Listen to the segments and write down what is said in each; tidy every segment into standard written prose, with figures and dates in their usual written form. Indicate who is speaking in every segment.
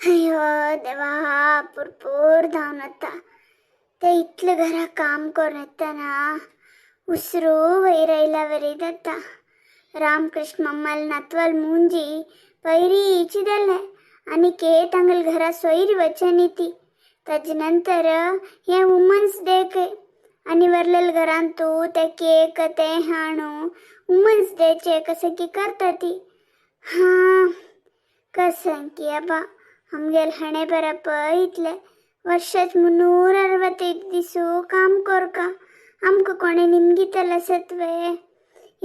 Speaker 1: अयो देवा, पुरपूर धांवन वता ते. इतलें घरा काम करून येतना उसरो वयर आयला वरी जाता. रामकृष्ण मम्माल नातवाल मुंजी पैरीची जालें आनी के तांगेल घरा सोयरी वचनी ती. ताजे नंतर हे वुमन्स डे आनी वरलेल घरान तूं ते केक ते हाणू वुमन्स डेचे कसं की करता ती. हां, कसं की अबा आमगेल हणे बरप इतले ವರ್ಷದ 365 दिवस काम कोरका. आमकां कोणें निमगितलें आसत वे?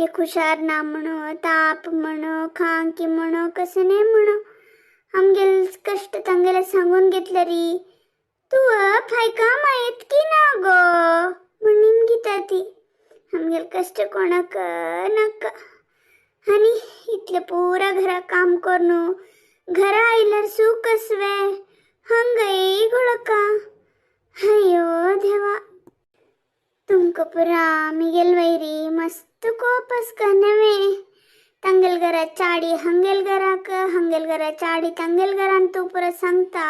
Speaker 1: एक हुशार ना म्हणू, ताप म्हणू, खांकी म्हणू, कसं न्ही म्हणू, आमगेल कश्ट तांगेले सांगून घेतलं री तूं फायका येत की ना गो म्हण निमगिता ती. आमगेल कश्ट कोणाक नाका. आनी इतलें पुरा घरा काम करून घरा आयल्यार सूख कसवे हंगय घोळका. अय्यो देवा, तुमकां पुरा मिगेल वैरी मस्त कोप आसका नवे. तांगेल घरा चाडी हंगेल घराक, हंगेल घरा चाडी तांगेल घरान. तूं पुरा सांगता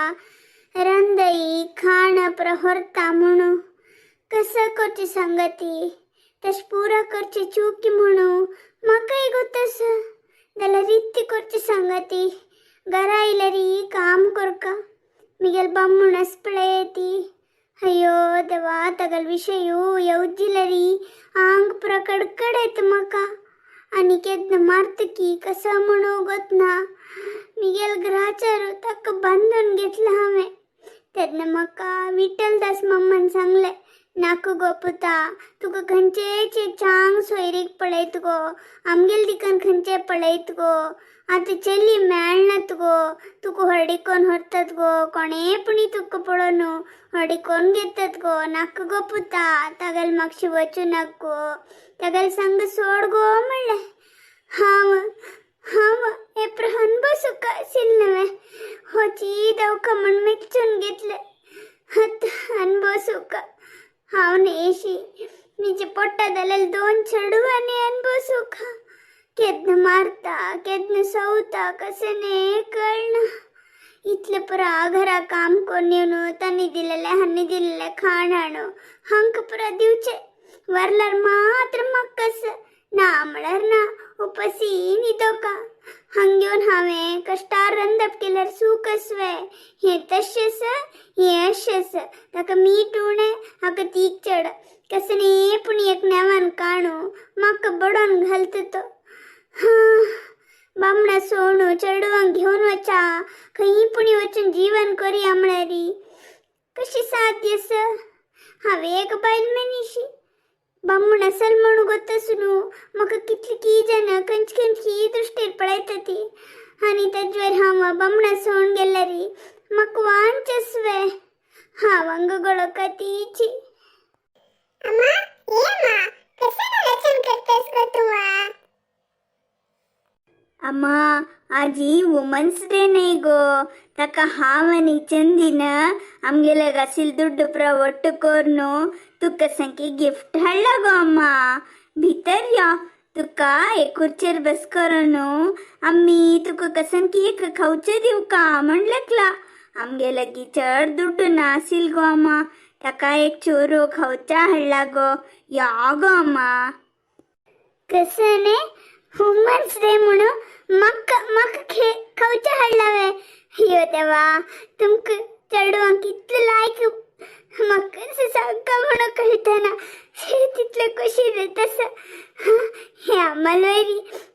Speaker 1: रंदई खाण पुरा व्हरता म्हणू. कसं करचें सांगा ती? तशें पुरा करचें चुकी म्हणू म्हाकाय गोत आसा. जाल्यार रित्ती करचें सांगा ती? घरा आयल्यार काम करका. मिगेल बामूण आस पळय ती. अय्यो देवा, तागेलो विशय येवजिल्यार आंग पुरा कडकड येता म्हाका. आनी केन्ना मारता की कसो म्हणू गोत ना. मिगेल ग्रहाचार ताका बांदून घेतला हांवें. तेन्ना म्हाका विठ्ठलदास मम्मान सांगलें, नाका गो पुता, तुका खंयचेच एक चांग सोयरीक पळयत गो, आमगेल दिकान खंयचे पळयत गो. आतां चली मेळनात गो. तुका व्हडीकोन व्हरतात गो, कोणेय पुणी तुका पळोवन व्हडीकोन घेतात गो. नाका गो पुता, तागेल मागशी वचूं नाका गो, तागेल संग सोड गो म्हणलें. हांव हांव हे अनबसूक आशिल्लें नवें होची दवका म्हण मेच्चून घेतलें. आतां अनबसूक हांव न्हयशी म्हजे पोट्टा जाल्यार दोन चेडवांनी अनबसूक. केन्ना मारता केन्ना सवता कशें न्ही कळना. इतलें पुरा घरा काम करून येवन तांणी दिलेलें हांणी दिलेलें खाण हाडून हांकां पुरा दिवचें. वरल्यार मात्र म्हाका ना म्हळ्यार ना, उपाशी न्हिदोका. हांग येवन हांवें कश्टार रंदप केल्यार सूख आसवे? हें तशें आसा, हें अशें आसा, ताका मीठ उणें, हाका तीख चड, कसं न्ही पूण एक नेवान काणू म्हाका बडोवन घालता तो. हां, बामणा सोणू चेडवांक घेवन वचा, खंयी पुणी वचून जीवन करया म्हळ्यार कशी साध्य आसा? हांवें एक बायल मनीशी. बामण असल म्हणून गोत न्हू, म्हाका कितली की जाणां खंयची खंयची दृश्टीर पळयता ती. आनी ताजेर हांव बामणा सोण गेल्यार म्हाका वांच आसवे? हांव हांगा गळोका तीची.
Speaker 2: अम्मा, ये अम्मा, कसं आलोचन करतस गो तू?
Speaker 1: अम्मा, आजी वुमन्स डे न्ही गो. ताका हांव आनी चंदीन आमगेले आशिल्ले दुड्ड पुरा ಒಟ್ಟು कोरून तुका सामकी गिफ्ट हाडला गो अम्मा. भितर यो, तुका एक खुर्चेर बस करून आमी तुका कसन केक खावचे दिवका म्हण लेखला. आमगे लागीं चड दुड्ड नाशील गो अम्मा, ताका एक चोरो खावचा हाडला गो. या गो अम्मा. कसं न्ही वुमन्स डे म्हणून म्हाका म्हाका खे खावचें हाडला वे? अय्यो देवा, तुमकां चेडवांक कितलें लायक म्हाका सारकें म्हणून कळटना तितलें खोशी जाता आसा. हे आम्हाला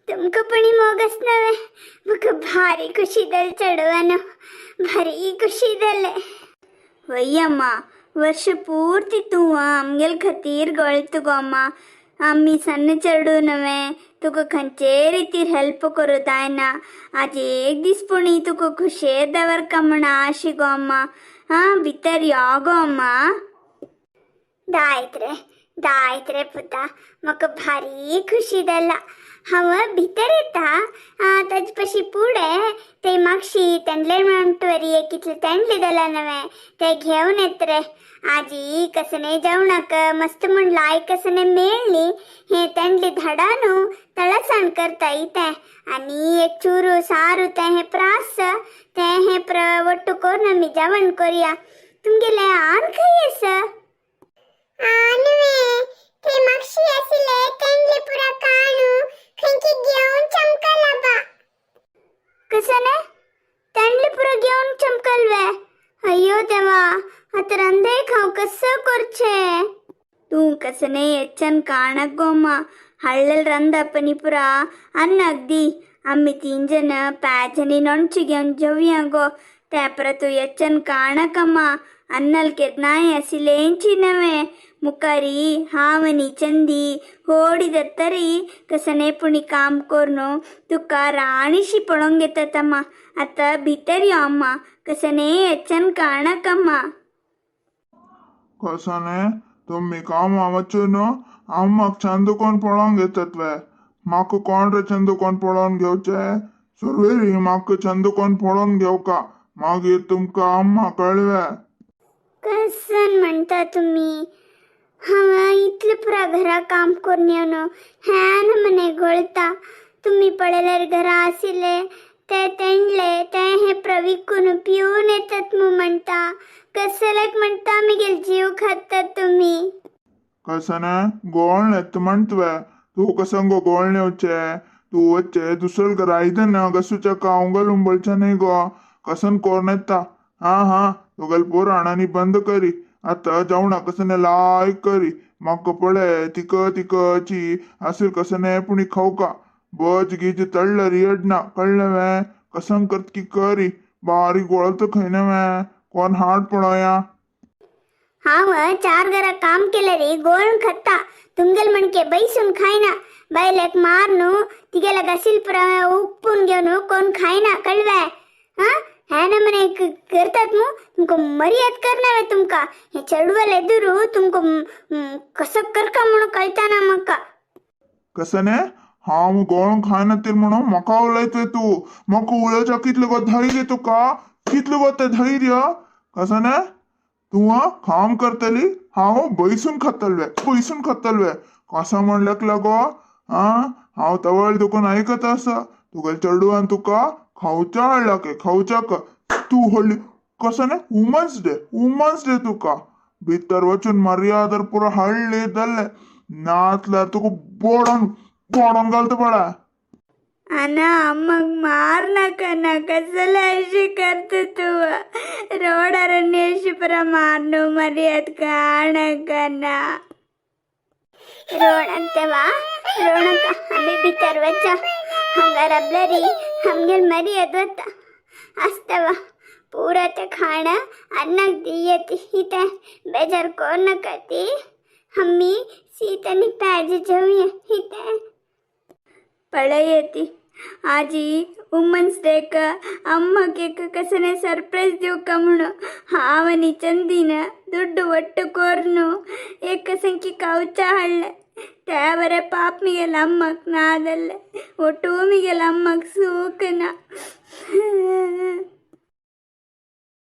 Speaker 1: तुमकां पण मोग आसना वे? म्हाका भारी खोशी जाली चेडवानो, भारी खोशी जालें. वय अम्मा, वर्ष पूर्ती तूं आमगेल खातीर गळत गो अम्मा. आमी सन्न चेडूं नवे तुका खंयचे रितीर हेल्प करूं जायना. आज एक दीस पुणी तुका खुशेर दवरका म्हण आशी गो अम्मा. हां, भितर यो गो अम्मा. दायत रे, दायत रे पुता, म्हाका भारी खुशी जाला. हांव भितर येता. ताजे पशी पुढे ते मागशी तेंडले म्हणटवरी एक कितले तेंडले दिला नवे ते घेवन येत रे. आजी कसने जेवणाक मस्त म्हण लायक कसने मेळ्ळी. हे तेंडली धाडानू तळसाण करता इते आणि एक चुरू सारू ते हे प्रास ते हे प्र ಒಟ್ಟು करून आमी जेवण करूया. तुमगेले आन खंय आसा?
Speaker 2: नुवे ते मागशी आशिल्ले तेंडले पुरा काणू खंयकी घेवन चमकला बा.
Speaker 1: कसने तेंडले पुरो घेवन चमकलवे? अय्यो देवा, आता रंधे खाव कसं करचे? तू कसने ಹೆಚ್ಚನ್ ಕಾಣಕ್ಕೋಮ್ಮ ಹಳ್ಳಲ್ ರಂದಪ್ಪ ನಿಪುರ ಅನ್ನ ಅಗ್ದಿ आम्ही तीन जण पॅजनी नೊंची घेवन जेवया गो. त्या तूं येच्चन काणकम्मा. अन्नल केदनाय असिलेंची नवे मुखारी हांव आनी चंदी होडी दत्तरी कसने पुणी काम करून तुका राणीशी पळोवंक घेतात अम्मा. आतां भितर यो अम्मा, कसने येच्चन काणकम्मा.
Speaker 3: कसने तुम्ही कामा वचून अम्माक चंद कोण पळोवंक घेतात वे? म्हाका कोण रे चंद कोण पळोवन घेवचे? सुरवेरी म्हाका चंद कोण पळोवन घेवका, मागीर तुमकां अम्मा कळवे.
Speaker 1: कसन म्हणता तुम्ही? हांव इतलें पुरा घरा काम करून येवन ह्यान मने घोळता. तुम्ही पळयल्यार घरा आशिल्ले ते तेंडले ते हे प्रविकून पिवन येतात मू म्हणता. कसल्याक म्हणता मगेल जीव खातात तुम्ही.
Speaker 3: कसने गोळणे येता म्हणतवे? तूं कसं गो गोळणे वचे? तूं वच्चे दुसऱ्या घरा आयदन घसूच्या का उंगल उंबळचे न्ही गो. कसन कोर्ण येता? हा हा, तुगेले पुराणांनी बंद करी. आतां जेवणा कसने लायक करी. म्हाका पळय तिक तिकची असेल कसने पुणी खावका. बज गीज तळ्ळर येडना कळ्ळें वे? कसं करत की करी. बारीक गोळत खंय वे कोण हाड पळोवया.
Speaker 1: हांव चार घरा काम केल्यार गोळून खाता. तुमगेल मणके बैसून खायना. बायलेक मारनु तिगेला घासील पुरा उप्पून घेवन कोण खायना, कळवे? हा, ह्या नमने करतात मू? तुमकां मर्याद करना वे तुमकां? हे चेडवाले एदुरू तुमकां कसं करका म्हणून कळता ना म्हाका.
Speaker 3: कसने हांव गोळून खायना तिर म्हणून म्हाका उलयतय तूं? म्हाका उलोवच्या कितलें गो धैर्य तुका? कितलें गो तें धैर्य? कसने तूं काम करतली, हांव बैसून खातलवे? बैसून खातलवे कसो म्हणल्याक लागो? आं, हांव तवळ दुकून आयकत आसा. तुगेले चेडवान तुका खावच्या हाडला के खावच्याक. तूं व्हडली कसने वुमन्स डे, वुमन्स डे तुका. भितर वचून मर्यादर पुरो हाडली जाल्ले, नातल्यार तुका बोडोन बोडोन घालता पळय.
Speaker 1: अना, अम्माक मारनाका. कसले अशी करता तूं? रोडार अशी पुरा मारनु मर्याद काणकना. रोणक देवा, रोणक. आमी भितर वचा. हांगा राबल्यारी आमगेल मर्याद वता. आसतवा पुरा ते खाण अन्नाक दियती. इतें बेजार कोर नाका ती. आमी शीत आनी पॅज जेवया इतें. पळयती आजी, वुमन्स डेक अम्माक एक कसने सरप्राईज दिवका म्हणून हांव आनी चंदीन दुड्ಡು ಒಟ್ಟು कोर्नु एक संकी खावच्या हाडले. त्या बरें पाप मिगेल अम्माक नादल्ले. ಒಟ್ಟು मिगेल अम्माक सूक ना.